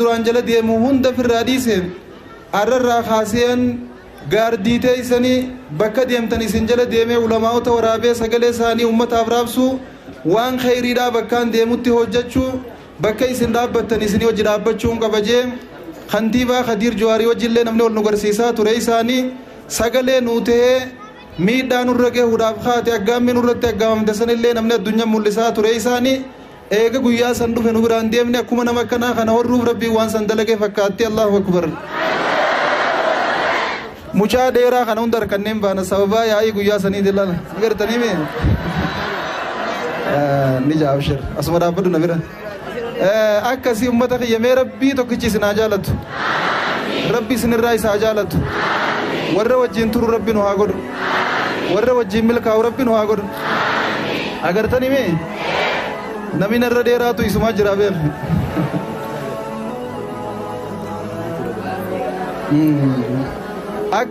Duraan jala deemu hunda firraa dhiise. Arrarraa kaaseen gaardii teeysanii bakka deemtan isin jala deemee ulamaa'ota waraabee sagalee isaanii ummataaf raabsuu, waan kheyriidhaa bakkaan deemutti hojjachuu, bakka isin dhaabbattan isinii wajji dhaabbachuun qaba jee. Kantiibaa Khadiir Juwaarii wajjillee namni wal nu garsiisaa ture isaanii sagalee nuu tahee miidhaa nurra gahuudhaaf kaate, aggaammii nurratti aggaamamte sanillee namni addunyaa mul'isaa ture isaanii. Eega guyyaa san dhufe nu biraan deemne. Akkuma nama akkanaa kana horruuf Rabbiin waan san dalagee fakkaatti. Allahu akbar! Mucaa dheeraa kana hunda harkanneen baana sababaa yaa'ii guyyaa saniiti. Ilaala, ni gartanii mee? Ni jaa, abshir, asuma dhaabbadhu na bira. Akkasii ummata kiyya, mee Rabbii tokkichi isin haa jaalatu, Rabbi isinirraa isa haa jaalatu. Warra wajjiin turu Rabbi nu haa godhu, warra wajjiin milkaa'u Rabbi nu haa godhu. Agartanii mee, namni narra dheeraatu isumaa jira beek. Akka